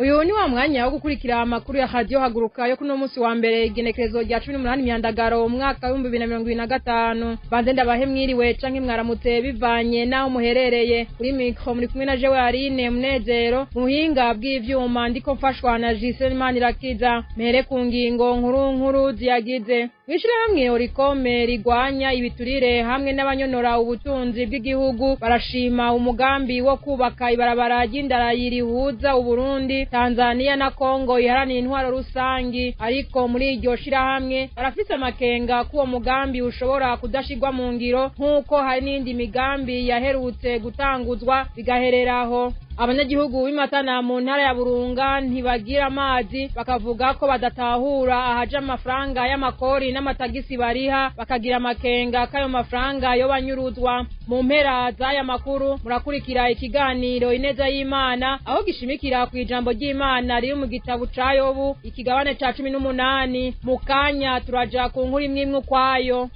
Uyu ni wa mwanya wo gukurikira amakuru ya Radio Haguruka yo kuno munsi wa mbere, igenekerezo rya 18 Myandagaro, umwaka wa 2025. Banze ndabahe mwiriwe canke mwaramutse, bivanye naho muherereye. Kuri micro muri kumwe na jewe Aline Munezero, mu buhinga bw'ivyuma ndiko mfashwa na Giselle Manirakiza. Mere ku ngingo nkuru nkuru ziyagize: Mw'ishirahamwe Orikome rigwanya ibiturire hamwe n'abanyonora ubutunzi bw'igihugu barashima umugambi wo kubaka ibarabara ry'indarayi rihuza Uburundi, Tanzania na Kongo iharanira intwaro rusangi. Ariko muri iryo shirahamwe barafise amakenga ko uwo mugambi ushobora kudashirwa mu ngiro, nk'uko hari n'indi migambi yaherutse gutanguzwa bigahereraho. Abanyagihugu b'imatana mu ntara ya Burunga ntibagira amazi, bakavuga ko badatahura ahaja amafaranga y'amakori n'amatagisi bariha, bakagira amakenga k'ayo mafaranga yo banyuruzwa. Mu mpera z'aya makuru murakurikira ikiganiro Ineza y'Imana, aho gishimikira ku ijambo ry'Imana riri mu gitabo ca Yobu, ikigabane ca 18. Mu kanya turaja ku nkuru imwe imwe ukwayo.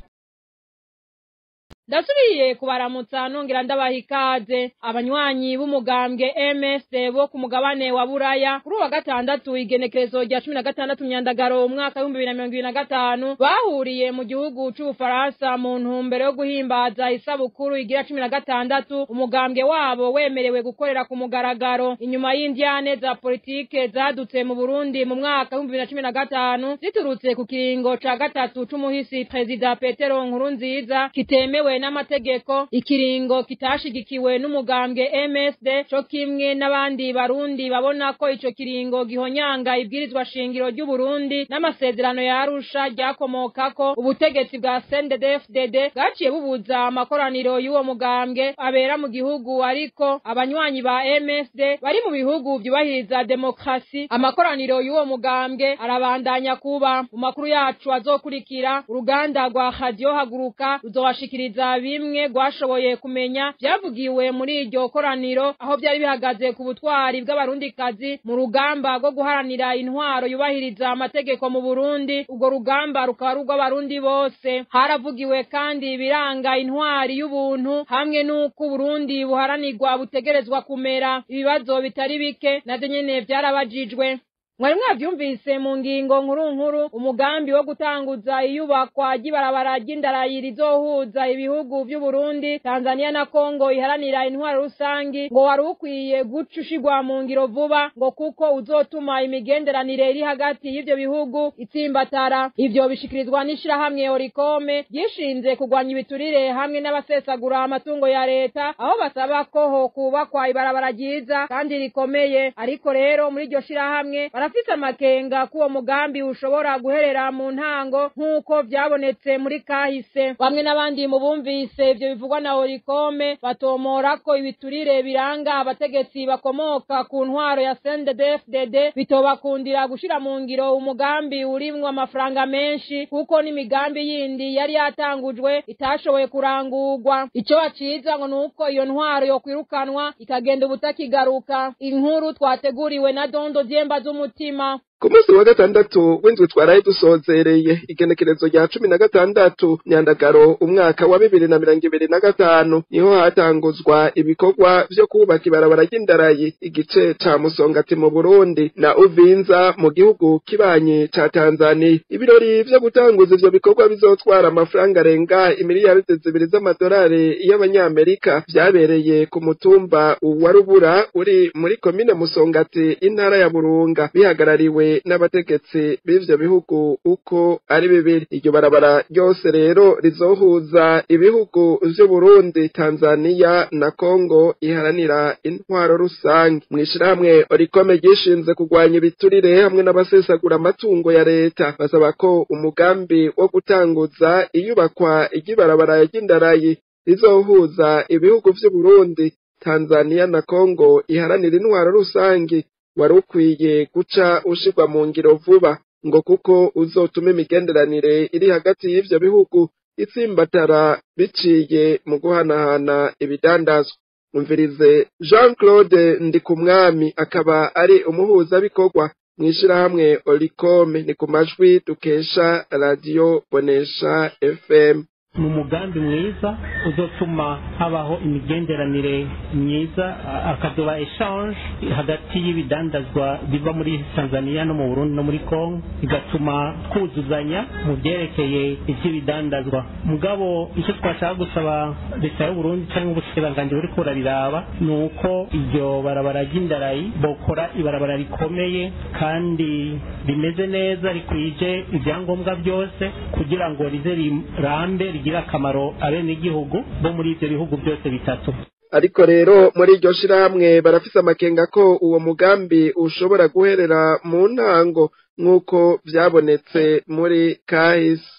Ndasubiye kubaramutsa nongera ndabaha ikaze. Abanywanyi b'umugambwe MSD bo ku mugabane wa Buraya, kuri uwa gatandatu igenekerezo rya 16 Myandagaro umwaka w'2025, bahuriye mu gihugu c'Ubufaransa mu ntumbero yo guhimbaza isabukuru igira 16 umugambwe wabo wemerewe gukorera ku mugaragaro, inyuma y'indyane za politike zadutse mu Burundi mu mwaka w'2015 ziturutse ku kiringo ca gatatu c'umuhisi Perezida Petero Nkurunziza kitemewe n'amategeko, ikiringo kitashigikiwe n'umugambwe MSD co kimwe n'abandi Barundi babona ko ico kiringo gihonyanga ibwirizwa shingiro ry'u Burundi n'amasezerano ya Arusha ryakomokako. Ubutegetsi bwa CNDD-FDD bwaciye bubuza amakoraniro y'uwo mugambwe abera mu gihugu, ariko abanywanyi ba MSD bari mu bihugu vyubahiriza demokrasi, amakoraniro y'uwo mugambwe arabandanya kuba. Mu makuru yacu azokurikira, uruganda rwa Radio Haguruka ruzobashikiriza bimwe rwashoboye kumenya vyavugiwe muri iryo koraniro, aho vyari bihagaze ku butwari bw'abarundikazi mu rugamba rwo guharanira intwaro yubahiriza amategeko mu Burundi, urwo rugamba rukaba rurw'abarundi bose. Haravugiwe kandi ibiranga intwari y'ubuntu hamwe n'uko Uburundi buharanirwa butegerezwa kumera. Ibibazo bitari bike navyo nyene vyarabajijwe. Mwari mwavyumvise mu ngingo nkuru nkuru: umugambi wo gutanguza iyubakwa ry'ibarabara ry'indarayi rizohuza ibihugu vy'Uburundi, Tanzania na Kongo iharanira intwaro rusangi ngo wari ukwiye guca ushirwa mu ngiro vuba, ngo kuko uzotuma imigenderanire iri hagati y'ivyo bihugu itsimbatara. Ivyo bishikirizwa n'ishirahamwe Orikome ryishinze kurwanya ibiturire hamwe n'abasesagura amatungo ya leta, aho basaba ko hokubakwa ibarabara ryiza kandi rikomeye. Ariko rero muri iryo shirahamwe barafise amakenga ko uwo mugambi ushobora guherera mu ntango, nk'uko vyabonetse muri kahise. Bamwe n'abandi mu bumvise ivyo bivugwa na Orikome batomora ko ibiturire biranga abategetsi bakomoka ku ntwaro ya CNDD-FDD bitobakundira gushira mu ngiro umugambi urimwo amafaranga menshi, kuko n'imigambi yindi yari yatangujwe itashoboye kurangurwa. Ico baciza ngo nuko iyo ntwaro yokwirukanwa ikagenda ubutakigaruka. Inkuru twateguriwe na Dondo Dyemba z'Umutima. Ku munsi wa gatandatu w'indwi twaraye dusozereye, igenekerezo rya 16 Myandagaro umwaka wa 2025, niho hatanguzwa ibikorwa vyo kubaka ibarabara ry'indarayi igice ca Musongati mu Burundi na Uvinza mu gihugu kibanyi ca Tanzania. Ibirori vyo gutanguza ivyo bikorwa bizotwara amafaranga arenga 2 miliyaridi z'amadolari y'abanyamerika vyabereye ku mutumba wa Rubura uri muri komine Musongati, intara ya Burunga, bihagarariwe n'abategetsi b'ivyo bihugu uko ari bibiri. Iryo barabara ryose rero rizohuza ibihugu vy'Uburundi, Tanzania na Kongo iharanira intwaro rusange. Mw'ishirahamwe Orikome ryishinze kurwanya ibiturire hamwe n'abasesagura amatungo ya leta basaba ko umugambi wo gutanguza iyubakwa ry'ibarabara ry'indarayi rizohuza ibihugu vy'Uburundi, Tanzania na Kongo iharanira intwaro rusange wari ukwiye guca ushirwa mu ngiro vuba, ngo kuko uzotuma imigenderanire iri hagati y'ivyo bihugu itsimbatara biciye mu guhanahana ibidandazwa. Umvirize Jean Claude Ndikumwami, akaba ari umuhuzabikorwa mw'ishirahamwe Orikome, ni ku majwi dukesha Radio Bonesha FM. Ni umugambi mwiza uzotuma habaho imigenderanire myiza, akazoba exchange hagati y'ibidandazwa biva muri Tanzania no mu Burundi no muri Congo, bigatuma twuzuzanya mu byerekeye iby'ibidandazwa. Mugabo icyo twashaka gusaba leta y'u Burundi cyangwa ubushikiranganji buriko burabiraba ni uko iryo barabara ry'indarayi bokora ibarabara rikomeye kandi rimeze neza, rikwije ibyangombwa byose, kugira ngo rize rirambe rigire akamaro abenegihugu bo muri ivyo bihugu byose bitatu. Ariko rero muri iryo shirahamwe barafise amakenga ko uwo mugambi ushobora guherera mu ntango nk'uko vyabonetse muri kahise.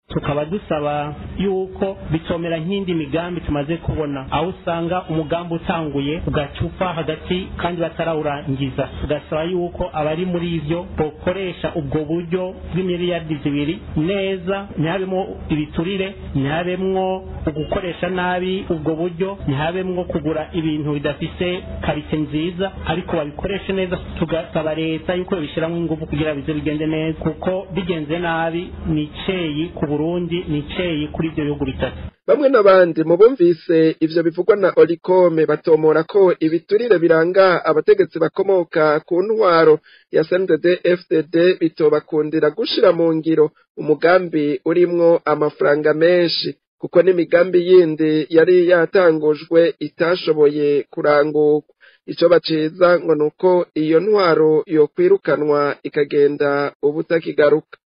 Tukaba dusaba yuko bitomera nk'indi migambi tumaze kubona, aho usanga umugambi utanguye ugacupa hagati kandi batarawurangiza. Tugasaba yuko abari muri ivyo bokoresha ubwo buryo bw'imiliyardi 2 neza, ntihabemwo ibiturire, ntihabemwo ugukoresha nabi ubwo buryo, ntihabemwo kugura ibintu bidafise karite nziza, ariko babikoreshe neza. Tugasaba leta yuko babishiramwo ingufu kugira bize bigende neza, kuko bigenze nabi ni iceyi ku Burundi, ni iceyi kuri ibyo bihugu bitatu. Bamwe n'abandi mu bumvise ivyo bivugwa na Olikome batomora ko ibiturire biranga abategetsi bakomoka ku ntwaro ya CNDD FDD bitobakundira gushira mu ngiro umugambi urimwo amafaranga menshi, kuko n'imigambi yindi yari yatangujwe itashoboye kurangurwa. Ico baciza ngo nuko iyo ntwaro yokwirukanwa ikagenda ubutakigaruka.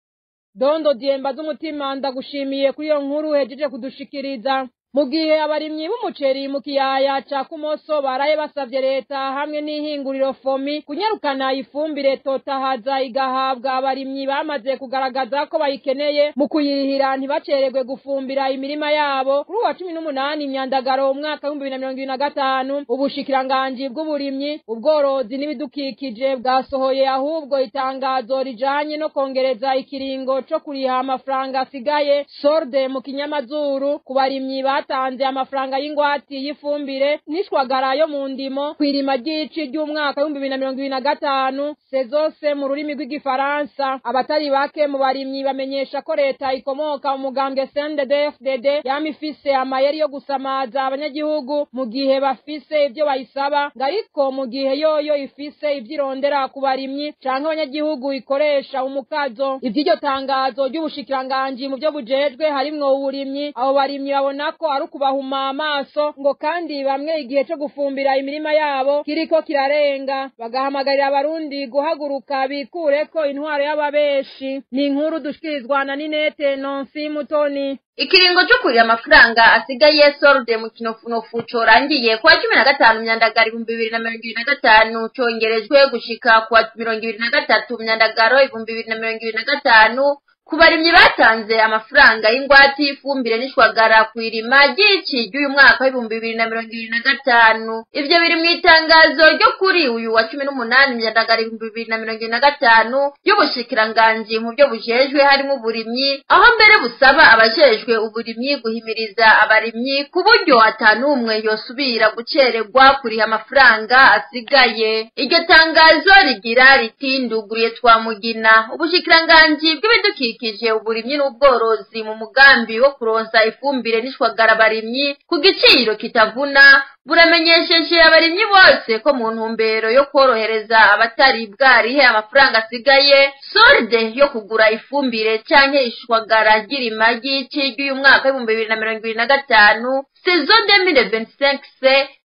Dondo Diemba z'umutima, ndagushimiye kuri iyo nkuru hejeje kudushikiriza. Mu gihe abarimyi b'umuceri mu kiyaya ca Kumoso baraye basavye leta hamwe n'ihinguriro FOMI kunyarukana ifumbire totahaza igahabwa abarimyi bamaze kugaragaza ko bayikeneye mu kuyirihira ntibacererwe gufumbira imirima yabo, kuri uwa 18 Myandagaro umwaka w'ibihumbi bibiri na mirongo ibiri na gatanu, ubushikiranganji bw'uburimyi, ubworozi n'ibidukikije bwasohoye ahubwo itangazo rijanye no kongereza ikiringo co kuriha amafaranga asigaye solde mu kinyamazuru ku barimyi batanze amafaranga y'ingwati y'ifumbire n'ishwagara yo mu ndimo kwirima ry'ici ry'umwaka w'ibihumbi bibiri na mirongo ibiri na gatanu sezose mu rurimi rw'igifaransa. Abatari bake mu barimyi bamenyesha ko leta ikomoka umugambwe CNDD-FDD yama ifise amayeri yo gusamaza abanyagihugu mu gihe bafise ivyo bayisaba, ngo ariko mu gihe yoyo ifise ivyo irondera ku barimyi canke abanyagihugu ikoresha umukazo. Ivy'iryo tangazo ry'ubushikiranganji mu vyo bujejwe harimwo uburimyi, abo barimyi babona ko ari ukubahuma amaso, ngo kandi bamwe igihe co gufumbira imirima yabo kiriko kirarenga, bagahamagarira abarundi guhaguruka bikureko intwaro y'ababeshi. Ni inkuru dushikirizwa na Ninete Nonsi Mutoni. Ikiringo cyo kurira amafaranga asigaye solde mu kinofunofu corangiye kuwa 15 Myandagaro 2025 congerejwe gushika kuwa 23 Myandagaro 2025 ku barimyi batanze amafaranga y'ingwate y'ifumbire n'ishwagara kwirima ry'ici ry'uyu mwaka w'ibihumbi bibiri na mirongo ibiri na gatanu. Ivyo biri mu itangazo ryo kuri uyu wa 18 Myandagaro 2025 y'ubushikiranganji mu byo bujejwe harimo uburimyi, aho mbere busaba abajejwe uburimyi guhimiriza abarimyi ku buryo atanumwe yosubira gucererwa kuriha amafaranga asigaye. Iryo tangazo rigira riti: nduguruye Twamugina, ubushikiranganji bw'ibidukikije, uburimyi n'ubworozi mu mugambi wo kuronsa ifumbire n'ishwagara abarimyi ku giciro kitavuna, buramenyesheje abarimyi bose ko mu ntumbero yo korohereza abatari bwarihe amafaranga asigaye solde yo kugura ifumbire canke ishwagara ry'irima ry'ici ry'uyu mwaka w'ibihumbi bibiri na mirongo ibiri na gatanu saison 2025 c,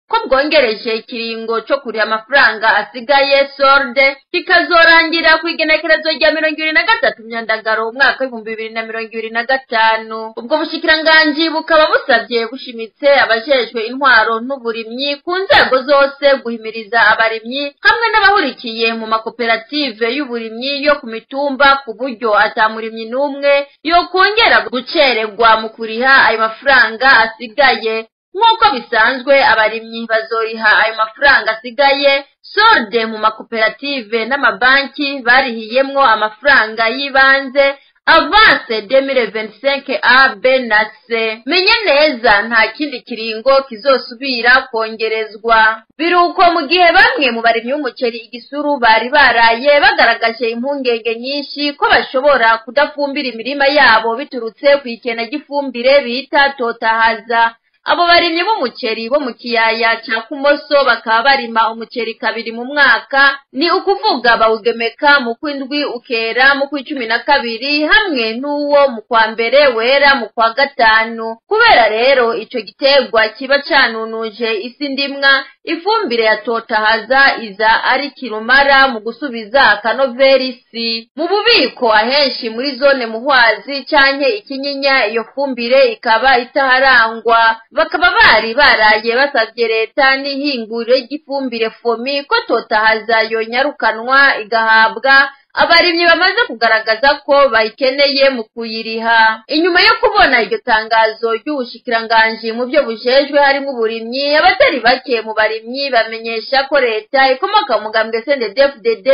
ko bwongereje ikiringo co kuriha amafaranga asigaye solde kikazorangira ku igenekerezo rya 23 Myandagaro umwaka w'ibihumbi bibiri na mirongo ibiri na gatanu. Ubwo bushikiranganji bukaba busavye bushimitse abajejwe intwaro n'uburimyi ku nzego zose guhimiriza abarimyi hamwe n'abahurikiye mu makoperative y'uburimyi yo ku mitumba ku buryo atamurimyi n'umwe yokongera gucererwa mu kuriha ayo mafaranga asigaye. Nk'uko bisanzwe abarimyi bazoriha ayo mafaranga asigaye solde mu makoperative n'amabanki barihiyemwo amafaranga y'ibanze Avance 2025 A, B na C. Menye neza nta kindi kiringo kizosubira kongerezwa. Biruko mu gihe bamwe mu barimyi b'umuceri igisuru bari baraye bagaragaje impungenge nyinshi ko bashobora kudafumbira imirima yabo biturutse ku ikena ry'ifumbire bita totahaza. Abo barimyi b'umuceri bo mu kiyaya ca Kumoso bakaba barima umuceri kabiri mu mwaka, ni ukuvuga bawugemeka mu kwindwi ukera mu kw'icumi na kabiri hamwe n'uwo mu kwa mbere wera mu kwa gatanu. Kubera rero ico giterwa kiba canunuje isi ndimwa, ifumbire ya totahaza iza ari kirumara mu gusubiza akanoveri isi. Mu bubiko ahenshi muri zone Muhwazi canke Ikinyinya iyo fumbire ikaba itaharangwa. Bakaba bari baraye basavye leta n'ihinguriro ry'ifumbire FOMI ko totahaza yonyarukanwa igahabwa abarimyi bamaze kugaragaza ko bayikeneye mu kuyiriha. Inyuma yo kubona iryo tangazo ry'ubushikiranganji mu byo bujejwe harimo uburimyi, abatari bake mu barimyi bamenyesha ko leta ikomoka mu mugambwe CNDD-FDD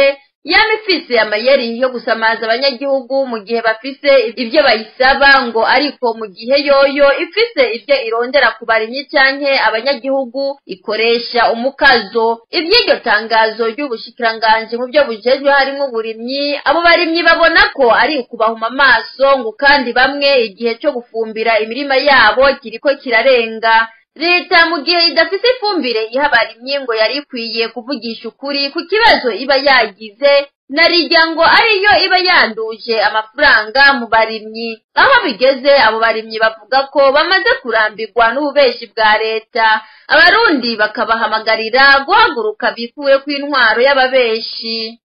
yama ifise amayeri yo gusamaza abanyagihugu mu gihe bafise ivyo bayisaba, ngo ariko mu gihe yoyo ifise ivyo irondera ku barimyi canke abanyagihugu ikoresha umukazo. Ivy'iryo tangazo ry'ubushikiranganji mu byo bujejwe harimwo uburimyi, abo barimyi babona ko ari ukubahuma amaso, ngo kandi bamwe igihe co gufumbira imirima yabo kiriko kirarenga. Leta mu gihe idafise ifumbire iha abarimyi ngo yari ikwiye kuvugisha ukuri ku kibazo iba yagize, narirya ngo ariyo iba yanduje amafaranga mu barimyi. Aho bigeze abo barimyi bavuga ko bamaze kurambirwa n'ububeshi bwa leta. Abarundi bakabahamagarira guhaguruka bikuye kw'intwaro y'ababeshi.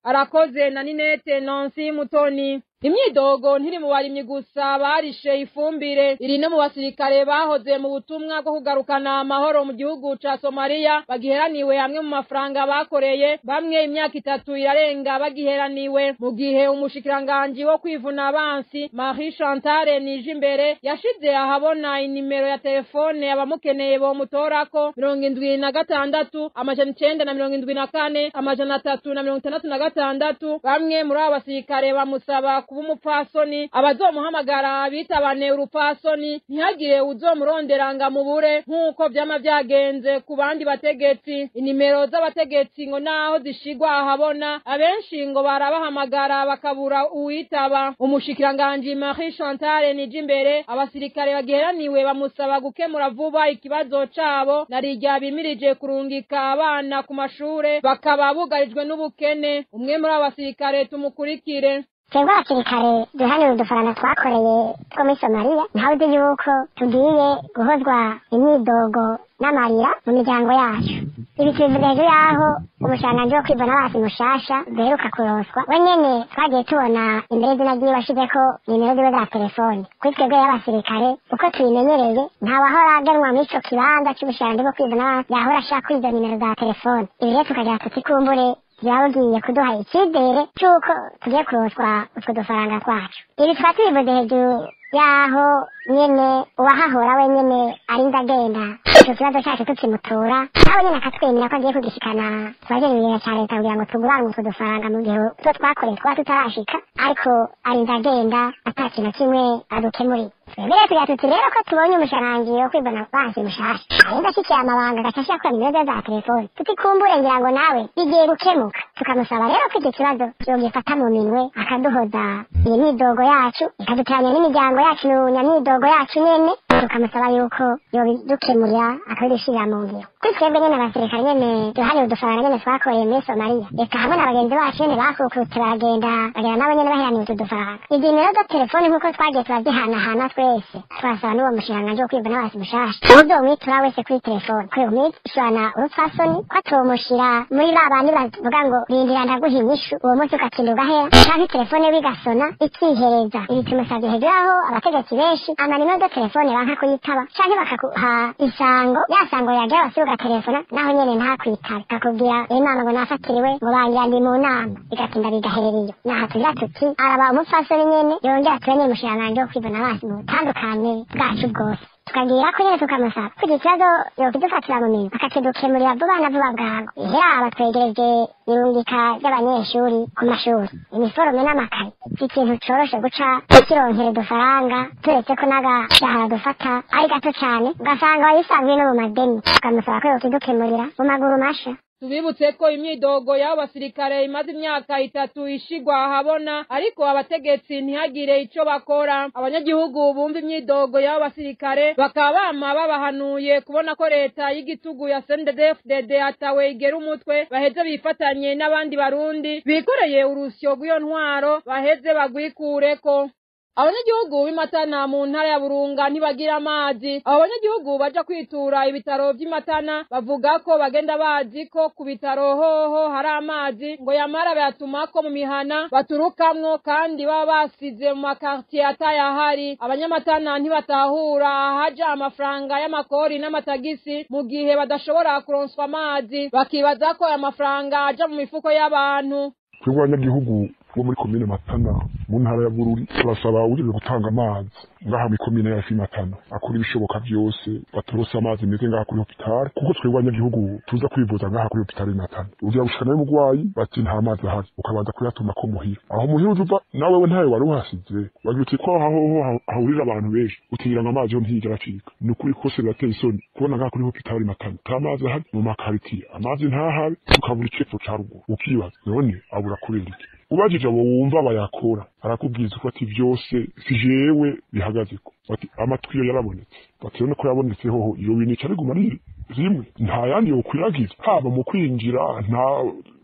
Arakoze na Ninete Nancy Mutoni. Imyidogo ntiri mu barimyi gusa barishe ifumbire, iri no mu basirikare bahoze mu butumwa bwo kugarukana amahoro mu gihugu ca Somalia bagiheraniwe hamwe mu mafaranga bakoreye, bamwe imyaka 3 irarenga bagiheraniwe. Mu gihe umushikiranganji wo kwivuna abansi Marie Chantal Nijimbere yashize ahabona inimero ya telefone abamukeneye bomutorako 76 974 366. Bamwe muri abo basirikare bamusaba kuba umupfasoni, abazomuhamagara bitabane urupfasoni, ntihagire uzomurondera ngo amubure nk'uko vyama vyagenze ku bandi bategetsi. Inimero z'abategetsi ngo naho zishigwa ahabona, abenshi ngo barabahamagara bakabura uwitaba. Umushikiranganji Marie Chantal Nijimbere abasirikare bagiheraniwe bamusaba gukemura vuba ikibazo cabo, narirya bimirije kurungika abana ku mashure bakaba bugarijwe n'ubukene. Umwe muri abo basirikare tumukurikire. Twebwe abasirikare duhanura udufaranga twakoreye two muri Somaliya, ntawe uzi yuko tugiye guhozwa imyidogo n'amarira mu miryango yacu. Ibi tubivuga hejuru y'aho umushikiranganji wo kwivuna abansi mushasha duheruka kuronswa, we nyene twagiye tubona imbere y'izina ryiwe ashizeko nimero ziwe za telefone. Kuri twebwe y'abasirikare uko tubimenyereye, ntawahora agenwa muri ico kibanza c'ubushikiranganji bwo kwivuna abansi yahora ashaka kuri izo nimero za telefone. Ibi rero tukagira tuti kumbure byaba kuduha icyizere cy'uko tugiye kuronswa utwo dufaranga twacu. Ibi tukaba tubivuze hejuru y'aho nyene uwahahora we nyene arinze agenda ico kibazo cacu tukimutura, nawe nyene akatwemera ko agiye kugishikana twagererera ca leta kugira ngo tuguranwe utwo dufaranga mu gihe utwo twakoreye twaba tutarashika, ariko arinze agenda ata kintu kimwe adukemuriye. Twebwe rero tugira tuti rero ko tubonye umushikiranganji wo kwivuna abansi mushasha arinze ashikiye amabanga agaca ashira nimero za telefone, tutikumbure ngira ngo nawe bigiye gukemuka. Tukamusaba rero ko iki kibazo yogifata mu minwe akaduhoza iyi myidogo yacu, ikaduteranya n'imiryango yacu nyamyidogo yacu nyene, tukamusaba yuko yobidukemurira akabidushyirira mu ngiro. Kuri twebwe nyene abasirikare nyene duhariye udufaranga nyene twakoreye muri Somaliya, reka hamwe na bagenzi bacu nyene bakukurutse baragenda bagera nabo nyene baheraniye utu dufaranga. Izi nimero za telefone nk'uko twagiye turazihanahana twese, twasaba n'uwo mushikiranganji wo kwivuna abansi mushasha uzomwitura wese kuri telefone ko yomwishurana urupfasoni, ko atomushira muri ba bandi bavuga ngo rindira ndaguha inyishu, uwo munsi ugatinda ugahera, canke telefone bigasona ikihereza. Ibi tumusavye hejuru y'aho abategetsi benshi amanimero za telefone banka kuyitaba, canke bakaguha isango, ya sango yagera wasiba ugatelefona naho nyene ntakwitabe, akakubwira imana ngo nafatiriwe ngo bangira ndi mu nama, bigatinda bigaherera iyo. Naha tugira tuti araba umupfasoni nyene yongera tube n'umushikiranganji wo kwivuna abansi mu butandukane bwacu bwose. Tukagira ko nyene tukamusaba kugira ikibazo yokidufatira mu minwe, akakidukemurira vuba na vuba bwangu. Ihera batwegereje irungika ry'abanyeshuri ku mashuri, iniforome n'amakaye si ikintu coroshe guca tukironkera udufaranga, turetse ko n'agashahara dufata ari gato cane, ugasanga wayisanzwe no mu madeni. Tukamusaba ko yokidukemurira mu maguru masha. Tubibutse ko imyidogo y'abo basirikare imaze imyaka 3 ishigwa ahabona, ariko abategetsi ntihagire ico bakora. Abanyagihugu bumva imyidogo y'abo basirikare bakaba bama babahanuye kubona ko leta y'igitugu ya CNDD-FDD atawe igera umutwe, baheze bifatanye n'abandi barundi bikoreye urusyo rw'iyo ntwaro, baheze bagwikureko. Abanyagihugu b'Imatana mu ntara ya Burunga ntibagira amazi. Abo banyagihugu baja kwitura ibitaro vy'Imatana bavuga ko bagenda bazi ko ku bitaro hoho hari amazi, ngo yamara bayatumako mu mihana baturukamwo, kandi baba basize mu makartier atayahari. Abanyamatana ntibatahura ahaja amafaranga y'amakori n'amatagisi mu gihe badashobora kuronswa amazi, bakibaza ko aya mafaranga aja mu mifuko y'abantu. Twebwe abanyagihugu bo muri komine Matana mu ntara ya Bururi turasaba ujejwe gutanga amazi ngaha muri komine yacu Matana akora ibishoboka byose baturose amazi meze ngaha kuri hôpital, kuko twebwe abanyagihugu tuza kwivuza ngaha kuri hôpital Matana. Ugiye gushika nawe mugwayi bati nta mazi ahari, ukabanza kuyatuma ko muhira, aho muhira uva nawe we ntayo wari uhasize, bagira uti ko aho hahurira abantu benshi, utigira ngo amazi yo ntiyigera acika. Ni ukuri kose birateye isoni kubona ngaha kuri hôpital Matana nta mazi ahari, mu makaritiye amazi ntahari, tukabura icepfo ca ruguru. Ukibaza none abura kubera iki? Ubajije abo wumva bayakora arakubwiza ko ati byose si jewe bihagazeko, bati amatwi yo yarabonetse, bati none ko yabonetse hoho iyo bintu ica biguma ari rimwe, nta yandi yokwiragiza, haba mu kwinjira nta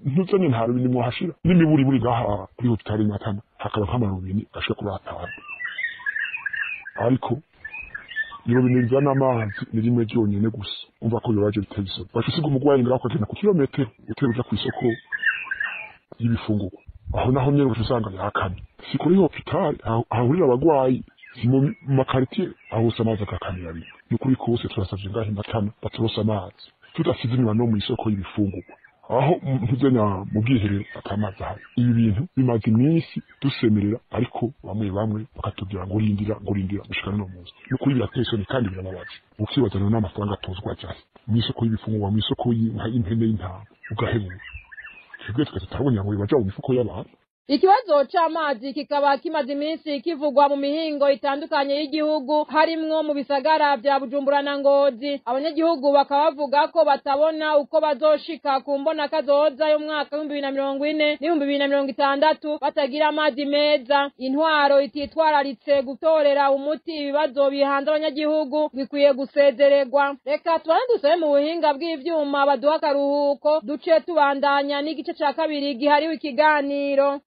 ntuzanye nta rubini mwahashira n'imiburi buri ngaha kuri hôpital Matana hakaba nk'amarubini ashika kuri 5, ariko irobine rizana amazi ni rimwe ryonyene gusa. Umva ko yobaje biteye isoni, baca usiga umugwayi ngaho akagenda ku kilometero utera uja kw'isoko y'ibifungurwa, aho naho nyene usanga yakamye. Si kuri hôpital ahurira abagwayi, si mu makaritiye aho amazi agakamira rimwe. Ni ukuri kose turasavye ngaha Matana baturose amazi, tudasize inyuma no mw'isoko y'ibifungurwa aho ntuzenya mu bwiherero atamazi ahari. Ibi bintu bimaze iminsi dusemerera, ariko bamwe bamwe bakatubwira ngo rindira ngo rindira gushika n'uno munsi. Ni ukuri birateye isoni kandi birababaje. Ukibaza none amafaranga atozwa ajahe mw'isoko y'ibifungurwa, mw'isoko y'impene y'intama, ugahebura. Twebwe twese turabonye ngo bibaja mu mifuko y'abantu. Ikibazo c'amazi kikaba kimaze iminsi kivugwa mu mihingo itandukanye y'igihugu, harimwo mu bisagara vya Bujumbura na Ngozi. Abanyagihugu bakaba bavuga ko batabona uko bazoshika ku mbona kazoza y'umwaka 2040 n'2060 batagira amazi meza. Intwaro ititwararitse gutorera umuti ibibazo bihanze abanyagihugu bikwiye gusezererwa. Reka tubane dusabe mu buhinga bw'ivyuma baduha akaruhuko, duce tubandanya n'igice ca kabiri gihariwe ikiganiro.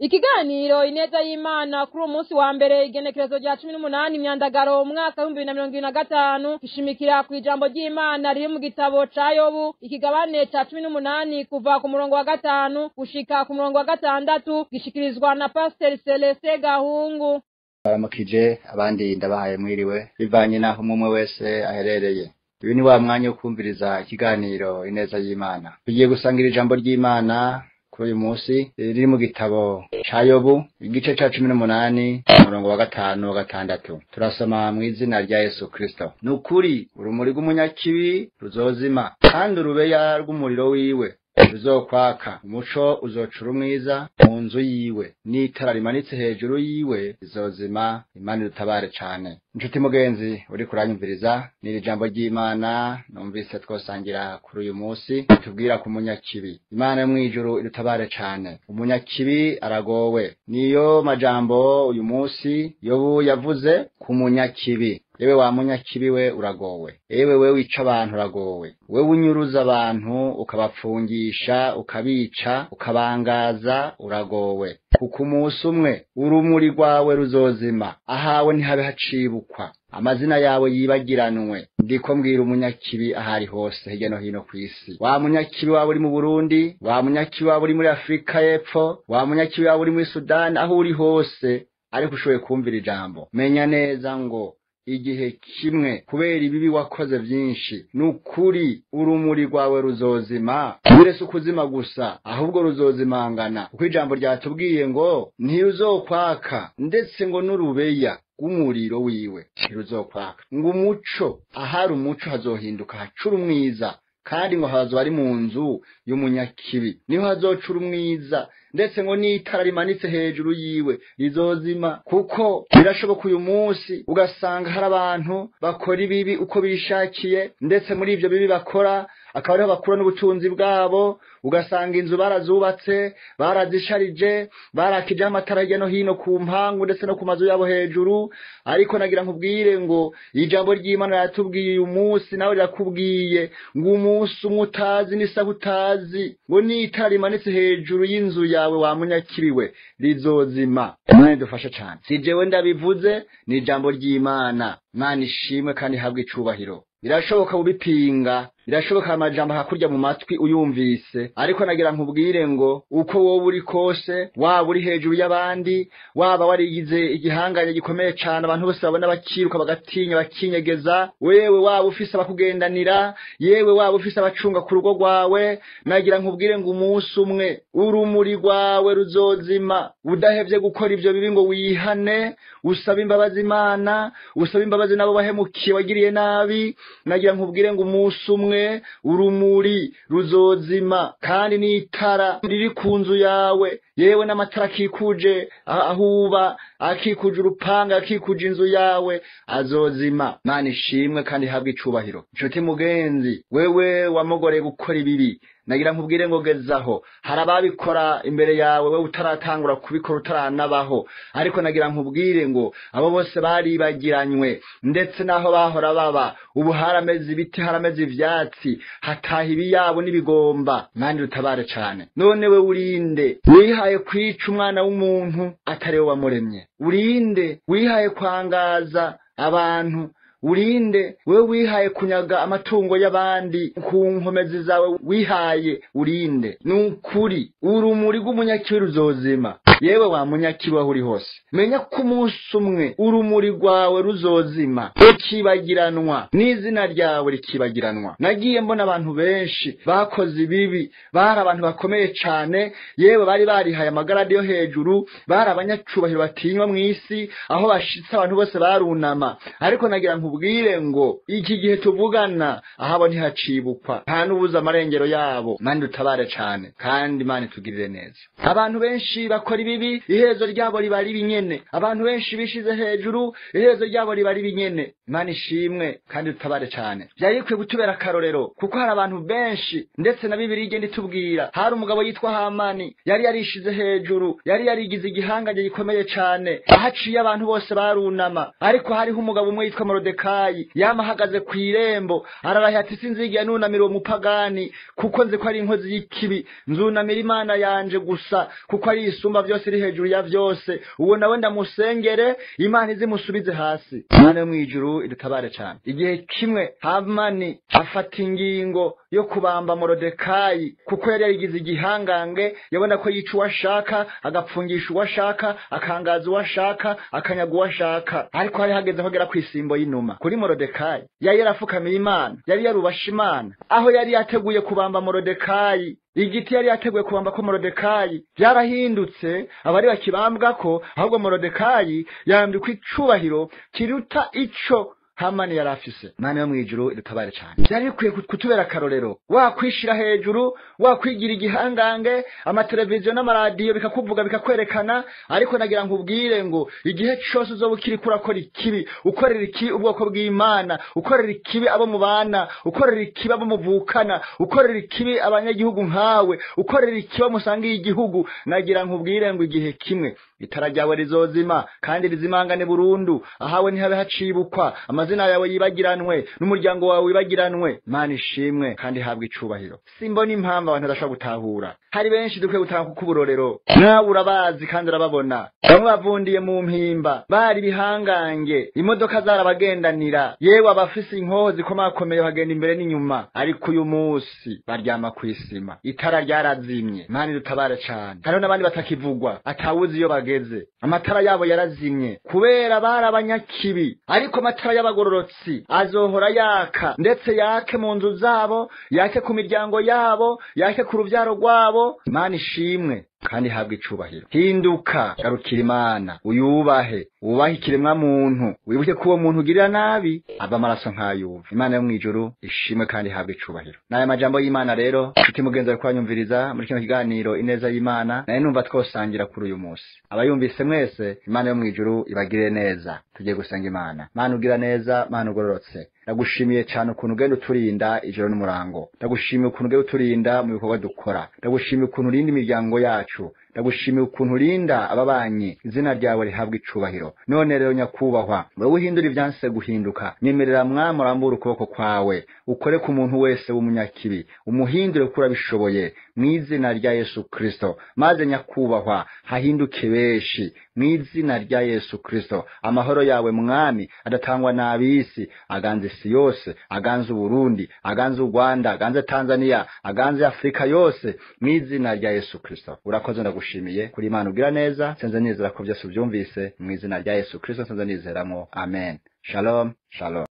Ikiganiro Ineza y'Imana kuri umunsi wa mbere igenekerezo rya 18 Myandagaro umwaka 2025 gishimikira ku ijambo ry'Imana riri mu gitabo ca Yobu ikigabane ca 18 kuva ku murongo wa 5 gushika ku murongo wa 6, gishikirizwa na Pastor Celeste Gahungu. Baramukije abandi ndabahaye mwiriwe bivanye naho umwe wese aherereye. Uyu ni wa mwanya wo kumviriza ikiganiro Ineza y'Imana. Tugiye gusangira ijambo ry'Imana kuri uyu munsi riri mu gitabo ca Yobu igice ca 18 umurongo wa 5 wa 6. Turasoma mu izina rya Yesu Kristo. Nukuri urumuri rw'umunyakibi ruzozima, kandi urubeya rw'umuriro wiwe ruzokwaka, umuco uzocura umwiza mu nzu yiwe, n'itara rimanitse hejuru yiwe rizozima. Imana idutabare cane. Inshuti mugenzi uri kuranyumviriza, ni ijambo ry'Imana numvise twosangira kuri uyu munsi tubwira ku munyakibi. Imana yo mwijuru idutabare cane. Umunyakibi aragowe. Niyo majambo uyu munsi Yobu yavuze ku munyakibi. Ewe wa munyakibi we uragowe. Ewe we wica abantu uragowe. We unyuruza abantu ukabapfungisha, ukabica, ukabangaza uragowe. Kuko umunsi umwe urumuri rwawe ruzozima, ahawe ntihabe hacibukwa, amazina yawe yibagiranwe. Ndiko mbwira umunyakibi ahari hose hirya no hino kw'isi. Wa munyakibi wawe uri mu Burundi, wa munyakibi wawe uri muri Afrika y'Epfo, wa munyakibi wawe uri muri Sudan, aho uri hose ariko ushoboye kumvira ijambo, menya neza ngo igihe kimwe kubera ibibi wakoze byinshi, nukuri urumuri rwawe ruzozima. Birese ukuzima gusa, ahubwo ruzozimangana, kuko ijambo ryatubwiye ngo ntiruzokwaka, ndetse ngo n'urubeya rw'umuriro wiwe ntiruzokwaka. Ngo umuco, ahari umuco hazohinduka hacura umwiza, kandi ngo hazoba ari mu nzu y'umunyakibi niho hazocura umwiza, ndetse ngo n'itara rimanitse hejuru yiwe rizozima. Kuko birashoboka uyu munsi ugasanga hari abantu bakora ibibi uko bishakiye, ndetse muri ivyo bibi bakora akaba ariho bakura n'ubutunzi bwabo. Ugasanga inzu barazubatse, barazisharije, barakije amatara hirya no hino ku mpangu ndetse no ku mazu yabo hejuru. Ariko nagira nkubwire ngo ijambo ry'Imana riratubwiye uyu munsi, nawe rirakubwiye ngo umunsi umwe utazi n'isaha utazi, ngo n'itara rimanitse hejuru y'inzu yawe wa munyakibiwe rizozima. Imana idufashe cane. Si jewe ndabivuze, ni ijambo ry'Imana. Imana ishimwe kandi ihabwe icubahiro. Birashoboka ubipinga, birashoboka amajambo hakurya mu matwi uyumvise, ariko nagira nkubwire ngo uko wowe uri kose, waba uri hejuru y'abandi, waba warigize igihanganye gikomeye cane abantu bose babona bakiruka bagatinya bakinyegeza, wewe waba ufise abakugendanira, yewe waba ufise abacunga ku rugo rwawe, nagira nkubwire ngo umunsi umwe urumuri rwawe ruzozima. Udahevye gukora ivyo bibi ngo wihane, usabe imbabazi Imana, usabe imbabazi nabo bahemukiye wagiriye nabi, nagira nkubwire ngo umunsi umwe urumuri ruzozima, kandi n'itara riri ku nzu yawe, yewe n'amatara akikuje ahuba, akikuje urupanga, akikuje inzu yawe azozima. Imana ishimwe kandi ihabwe icubahiro. Nshuti mugenzi, wewe wamugoreye gukora ibibi, nagira nkubwire ngo gezaho. Hari ababikora imbere yawe wewe utaratangura kubikora, utaranabaho, ariko nagira nkubwire ngo abo bose baribagiranywe, ndetse naho bahora baba ubu harameze ibiti, harameze ivyatsi, hataha ibiyabo n'ibigomba. Imana idutabare cane. None we urinde wihaye kwica umwana w'umuntu atari we wamuremye? Urinde wihaye kwangaza abantu? Urinde wewe wihaye kunyaga amatungo y'abandi ku nkomezi zawe wihaye? Urinde? Nukuri urumuri rw'umunyakibi ruzozima. Yewe wa munyakibi aho uri hose, menya ko umunsi umwe urumuri rwawe ruzozima, rukibagiranwa, n'izina ryawe rikibagiranwa. Nagiye mbona abantu benshi bakoze ibibi, bari abantu bakomeye cane, yewe bari barihaye amagaradi yo hejuru, bari abanyacubahiro batinywa mw'isi, aho bashitse abantu bose barunama. Ariko nagira nkubwire ngo iki gihe tuvugana ahabo ntihacibukwa, nta n'ubuza amarengero yabo. Imana idutabare cane kandi Imana itugirire neza. Abantu benshi bakora ibibi, iherezo ryabo riba ribi nyene. Abantu benshi bishize hejuru, iherezo ryabo riba ribi nyene. Imana ishimwe kandi dutabare cane. Byari bikwiye kutubera akarorero, kuko hari abantu benshi, ndetse na Bibiliya igenda itubwira. Hari umugabo yitwa Hamani, yari yarishize hejuru, yari yarigize igihangange gikomeye cane, ahaciye abantu bose barunama. Ariko hariho umugabo umwe yitwa Morodekayi, yama ahagaze ku irembo, ararahiye ati sinzigiye nunamira uwo mupagani, kuko nzi ko ari inkozi y'ikibi, nzunamira Imana yanje gusa, kuko ari isumba byose, iri hejuru ya vyose. Uwo nawe ndamusengere, Imana izimusubize hasi. Imana yo mw'ijuru idutabare cane. Igihe kimwe Hamani afata ingingo yo kubamba Morodekayi, kuko yari yarigize igihangange, yabona ko yica uwashaka, agapfungisha uwashaka, akangaza uwashaka, akanyaga uwashaka. Ariko hari hageze ko agera kw'isimbo y'inuma kuri Morodekayi. Yari yarafukamiye Imana, yari yarubasha Imana. Aho yari yateguye kubamba Morodekayi, igiti yari yateguye kubamba ko Morodekayi byarahindutse, abari bakibambwa ko ahubwo Morodekayi yambikwa icubahiro kiruta ico Hamani yari afise. Imana yo mw'ijuru idutabare cane. Byari bikwiye kutubera akarorero. Wakwishira hejuru, wakwigira igihangange, amateleviziyo n'amaradiyo bikakuvuga bikakwerekana, ariko nagira nkubwire ngo igihe cose uzoba ukiriko urakora ikibi, ukorera ikibi ubwoko bw'Imana, ukorera ikibi abo mubana, ukorera ikibi abo muvukana, ukorera ikibi abanyagihugu nkawe, ukorera ikibi abo musangiye igihugu, nagira nkubwire ngo igihe kimwe itara ryawe rizozima, kandi rizimangane burundu. Ahawe ntihabe hacibukwa, amazina yawe yibagiranwe, n'umuryango wawe wibagiranwe. Imana ishimwe kandi ihabwe icubahiro. Simbona impamvu abantu badashobora gutahura. Hari benshi dukwiye gutanga kuko uburorero, nawe urabazi kandi urababona. Bamwe bavundiye mu mpimba, bari bihangange, imodoka zarabagendanira, yewe abafise inkoho zikomakomeye bagenda imbere n'inyuma, ariko uyu munsi baryama kw'isima, itara ryarazimye. Imana idutabare cane. Hariho n'abandi batakivugwa, atawuzi iyo bageze, amatara yabo yarazimye kubera bari abanyakibi. Ariko amatara y'abagororotsi azohora yaka, ndetse yake mu nzu zabo, yake ku miryango yabo, yake ku ruvyaro rwabo. Imana ishimwe. kandi habwa icubahiro. Hinduka, garukira Imana, uyubahe, wubahe ikiremwa muntu, wibuke ko uwo muntu ugirira nabi ava amaraso nk'ayuva. Imana yo mw'ijuru ishimwe kandi habwa icubahiro. N'aya majambo y'Imana rero, nshuti mugenzi wawe kwanyumviriza muri kino kiganiro Ineza y'Imana, naye numva twosangira kuri uyu munsi. Abayumvise mwese, Imana yo mw'ijuru ibagirire neza. Tugiye gusenga Imana. Mana ugira neza, Mana ugororotse, ndagushimiye cyane ukuntu ugenda uturinda ijoro n'umurango. Ndagushimiye ukuntu ugenda uturinda mu bikorwa dukora. Ndagushimiye ukuntu urinda imiryango yacu. Ndagushimiye ukuntu urinda ababanyi. Izina ryawe rihabwa icubahiro. None rero nyakubahwa, wowe uhindura ibyanse guhinduka, nyemerera mwami urambure ukuboko kwawe, ukore ku muntu wese w'umunyakibi, umuhindure kuko urabishoboye, mu izina rya Yesu Kristo. Maze nyakubahwa hahinduke benshi mu izina rya Yesu Kristo. Amahoro yawe mwami adatangwa n'abisi aganze isi yose, aganze Uburundi, aganze u Rwanda, aganze Tanzania, aganze Afrika yose, mu izina rya Yesu Kristo. Urakoze, ndagushimiye kuri Imana ugira neza. Senze nizera ko byose ubyumvise, mu izina rya Yesu Kristo senze nizeramo. Amen. Shalom, shalom.